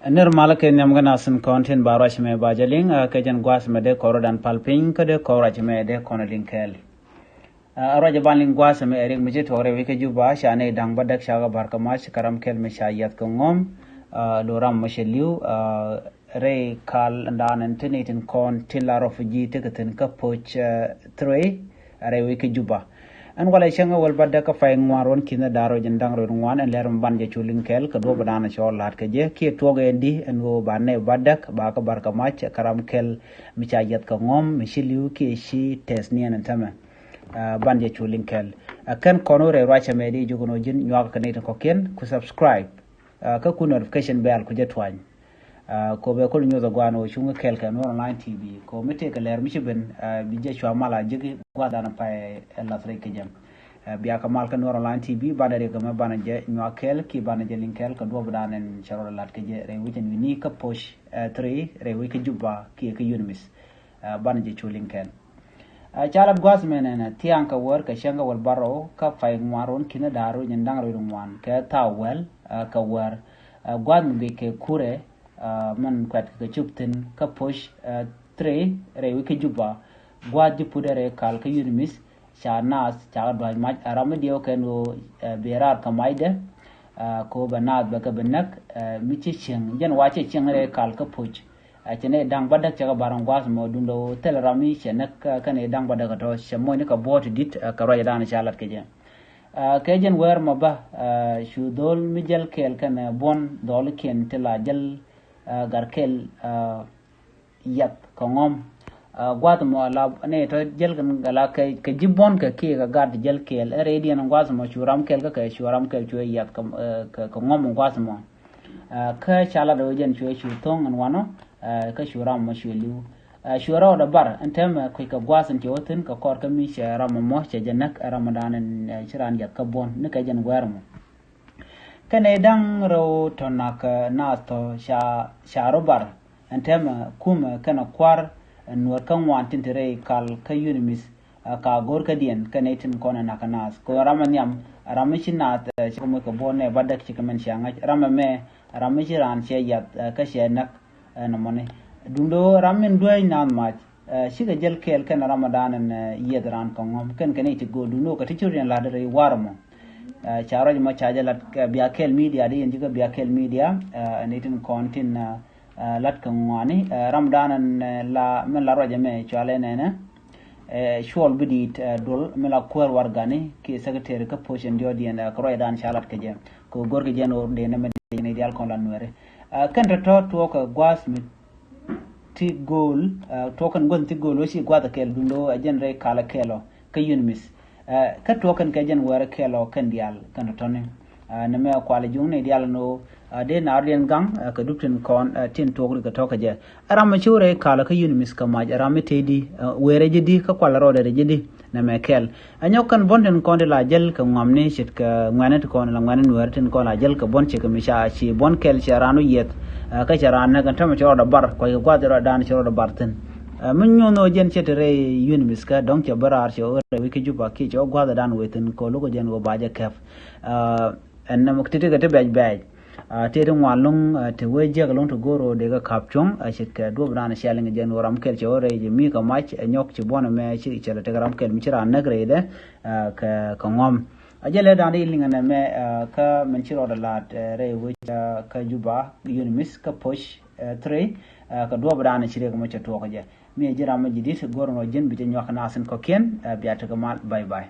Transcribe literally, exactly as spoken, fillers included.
Nir malä kɛ nhiam kä nasin kɔn tin ba ruac mɛ ba jɛ liŋ, ah, kɛ jɛn gua̱a̱th mɛ dee kɔn rɔ dan pal piny kä dee kɔn ruac mɛ dee kɔn liŋ kɛɛl. Ah, ruac ban liŋ gua̱a̱th mɛ ɛ rik mi ci tuɔk rɛw ikä Juba, ca nɛy da̱ŋ bädäk ca kɛ ba̱r kɛ mac kɛ ram kɛl mi ca yiath kɛ ŋɔm, ah, lo ram mɛ cɛ li̱w, ah, rɛy kal ndan ɛn tin itin kɔn tin la refugee ti kɛ thi̱n kä Poc, ah, three, rɛy wec kä Juba. Ɛn walɛ cäŋ ɛ wäl bädäk kä pay ŋuan ruɔ̱n ki̱n da̱r rɛw jiɛn da̱ŋ rɛw ŋuan, ɛn lɛr mi ban jɛ cu liŋ kɛɛl kɛ duɔ̱p dan cɔ la̱t kɛ jɛ kiɛ tuɔk ɛn di ɛn ɣöö ba nɛy bädäk ba kɛ ba̱r kɛ mac kɛ ram kɛl mi ca yiath kɛ ŋɔm mi ci li̱w kiɛ ci tɛth niɛn ɛn tämɛ. Ah, ban jɛ cu liŋ kɛɛl. Ah, kɛn kɔn wä rɛy ruacä mɛ di jukun wä ji̱n nyuak kɛ ni tin kɔ̱kiɛn ku subscribe. Ah, kä ku notification bell ku jɛ tuany. Ah, ko bɛ kul nyuɔth a guan wä cuŋ kɛɛl kɛ Nuer Online T V. Ko mi tëëk kɛ lɛr mi ci ben, ah, bi jɛ cua mal a ji̱k gua̱th dan pay ɛ lath rɛy kɛ jɛ. Ah, bia kɛ mal kɛ Nuer Online T V, banɛ riɛk mɛ banɛ jɛ nyuak kɛɛl ki banɛ jɛ liŋ kɛɛl kɛ duɔp dan ɛn cɛ rɔ lat kɛ jɛ rɛy wec ɛn wi̱ni kä Poc, ah, three, rɛy wec kä Juba kiɛ kä UNMISS. Ah, banɛ jɛ cu liŋ kɛɛl. Ah, ca lat gua̱a̱th mɛ nɛnɛ thia̱a̱ŋ kɛ wäär kɛ cäŋ kɛ wäl bärɔw kä pay ŋuan ruɔ̱n ki̱n da̱r rɛw jiɛn da̱ŋ rɛw ŋuan kɛ thaw wäl, ah, kɛ wäär. Ah, gua̱a̱th mi guic kɛ kurɛ, ah, mɛn kuɛt kɛ cup thi̱n kä Poc, ah, three, rɛy wec kä Juba. Gua̱a̱th ji̱ put rɛy kal kä UNMISS ca naath ca kɛ dua̱c mac, a ram mi diɛw kɛn ɣöö, ah, bɛ raar kɛ macdɛ, ah, kɛ ɣöö bɛ naath bɛ kɛ bi näk, ah, mi ci cieŋ jɛn wa cɛ cieŋ rɛy kal kä Poc. Ah, cɛ nɛy da̱ŋ bädäk cɛ kɛ ba̱r ɛn gua̱a̱th mɔ duundɛ ɣöö thilɛ ram mi cɛ näk, ah, kä nɛy da̱ŋ bädäk ɛ tɔ̱ cɛ muɔ̱cni kɛ buɔ̱ɔ̱t ti di̱t, ah, kɛ ruacdan ca lat kɛ jɛ. Ah, kɛ jɛn wäär mɔ bä, ah, cu dho̱l mi jäl kɛɛl kɛnɛ buɔ̱n dhɔlikiɛn ti la jäl, ah, gat kɛl, ah, yiath kɛ ŋɔm. Ah, gua̱a̱th mɔ la nɛy tɔ̱ jäl kɛn la kɛ, kɛ ji̱ buɔ̱n kɛ kiɛ kɛ gat jäl kɛɛl. Ɛ rɛydiɛn gua̱a̱th mɔ cu ram kɛl kä kɛ cu ram kɛl cu ɛ yiath kɛ, ah, kɛ, kɛ ŋɔm gua̱a̱th mɔ. Ah, kä ca lat ɣöö jɛn cuɛ cu tho̱ŋ ɛn wanɔ, ah, kä cu ram mɔ cuɛ li̱w. Ah, cuɛ rɔɔdɛ bar ɛn täämɛ kui̱ kɛ gua̱a̱th ɛn cɛ wä thi̱n kɛ kɔr kä mi cɛ ram mɔ cɛ jɛ näk, ram mɔ dan ɛn, ah, ci raan yiath kä buɔ̱n ni kɛ jɛn guɛɛr mɔ. Kɛnɛ da̱ŋ rɛw tɔ̱ nak, ah, naath tɔ̱ ca, ca rɔ bar ɛn täämɛ kumɛ kɛnɛ kua̱r ɛn Nuäär kä ŋuan tin te rɛy kal kä UNMISS. Ah, ka go̱r kädiɛn kɛnɛ tin kɔn ɛ nak kä naath. Kɛ ɣöö ram ɛ nhiam, ram mi ci naath, eh, cikɛ moc kɛ buɔ̱n nɛ bädäk cikɛ mɛn cia ŋa̱c. Ram ɛmɛ, ram mi ci raan ciɛ yiath, eh, kä ciɛ näk, eh, nɔmɔni. Duundɛ ɣöö ram min duäc naath mac, eh, cikɛ jäl kɛɛl kɛnɛ ram ɛ dan ɛn, eh, yieth raan kɛ ŋɔm. Kɛn kɛn i̱ ti go̱o̱r duundɛ ɣöö kɛ ti curiɛn la̱t rɛy wa̱r ɛmɔ. Eh, ca ruac ɛmɔ ca jɛ lat kɛ Bia Kɛl Media, di yɛn ji̱ kä Bia Kɛl Media, eh, ɛn i̱ tin kɔn tin, eh, ah, lat kɛ ŋuani, ah, ram dan ɛn, eh, la, min la ruacɛ mɛ cualɛ nɛnɛ. Eh, cuɔl bi diit, eh, duɔl min la kuäär warɛgani kiɛ secretary kä Poc ɛn diɔ̱ɔ̱diɛn, eh, kɛ ruacdan ca lat kɛ jɛ. Kɛ go̱r kɛ jɛ ɛn ɣöö dee nɛmɛ dee ni diaal kɔn la Nuääri. Ah, kɛn tɔ̱tɔ̱ tuɔɔk kɛ gua̱a̱th mi ti go̱o̱l, ah, tuɔɔk kɛn gua̱a̱th mi ti go̱o̱l wä ci gua̱a̱th ɛ kɛɛl duundɛ ɣöö ɛ jɛn rɛy kal ɛ kɛɛl ɔ kä UNMISS. Eh, kä tuɔɔk kɛn kɛ jɛn wäär kɛɛl ɔ kɛn diaal kɛn tɔ̱tɔ̱ni. Eh, nɛmɛ kualɛ juŋni diaal ni ɣöö, eh, dee naardiɛn gaŋ, eh, kɛ dup tin kɔn, eh, tin tuɔɔk ri kɛ tɔ̱ kɛ jɛ. Ɛ ram mi ci wä rɛy kal kä UNMISS kɛ mac, ɛ ram mi tëëdi, eh, wëë rɛy ji̱ di, kä kualɛ rɔɔdɛ rɛy ji̱ di, nɛmɛ kɛɛl. Ɛ nyɔk kɛn buɔ̱n tin kɔn ti la jäl kɛ ŋuamni ce̱tkɛ ŋuɛ̈ni ti kɔn, la ŋuɛ̈ni Nuääri tin kɔn la jäl kɛ buɔ̱n ce̱tkɛ mi ca ci buɔ̱n kɛl cɛ raan wä yieth, eh, kä cɛ raan näk ɛn täämɛ cɛ rɔɔdɛ bar, kuackɛ gua̱a̱th rɔɔdan cɛ rɔɔdɛ bar thi̱n. Eh, mi nyuɔ̱n ɣöö jɛn cɛ te rɛy UNMISS kä dɔ̱ŋ cɛ bä raar cɛ wä rɛy wec kä Juba kiɛ cɛ wä gua̱a̱th dan wëë thi̱n kɛ lo̱k ɣöö jɛn ɣöö ba jɛ kɛp. Ah, ɛn nɛmɛ ti̱ti̱ kɛ ti bɛc bɛc. Ah, ti ti ŋuan lo̱ŋ, ah, ti wee jiäk lo̱ŋ ti go̱o̱r ɣöö dee kɛ ka̱p cuɔ̱ŋ, ah, ce̱tkɛ duɔ̱ɔ̱p dan cɛ liŋ jɛn ɣöö ram kɛl cɛ wä rɛy jɛ mi kɛ mac, ah, nyɔk ci buɔ̱n ɛmɛ ci cɛ lɛ tek ram kɛl mi ci raan näk rɛydɛ, ah, kɛ, kɛ ŋɔm. A jɛ lɛ dan di liŋ ɛn ɛmɛ, ah, kä min ci rɔɔdɛ la̱t, eh, rɛy wec, ah, kä Juba, UNMISS, kä Poc, eh, three, ah, kɛ duɔ̱ɔ̱p dan ci riɛk mɔ cɛ tuɔɔk jɛ. Mi ɛ ji̱ ram mɛ ji̱ di̱t, go̱r nɔ ji̱n bi jɛ nyuak naath in kɔ̱kiɛn, ah, bia tekɛ mal, bye bye.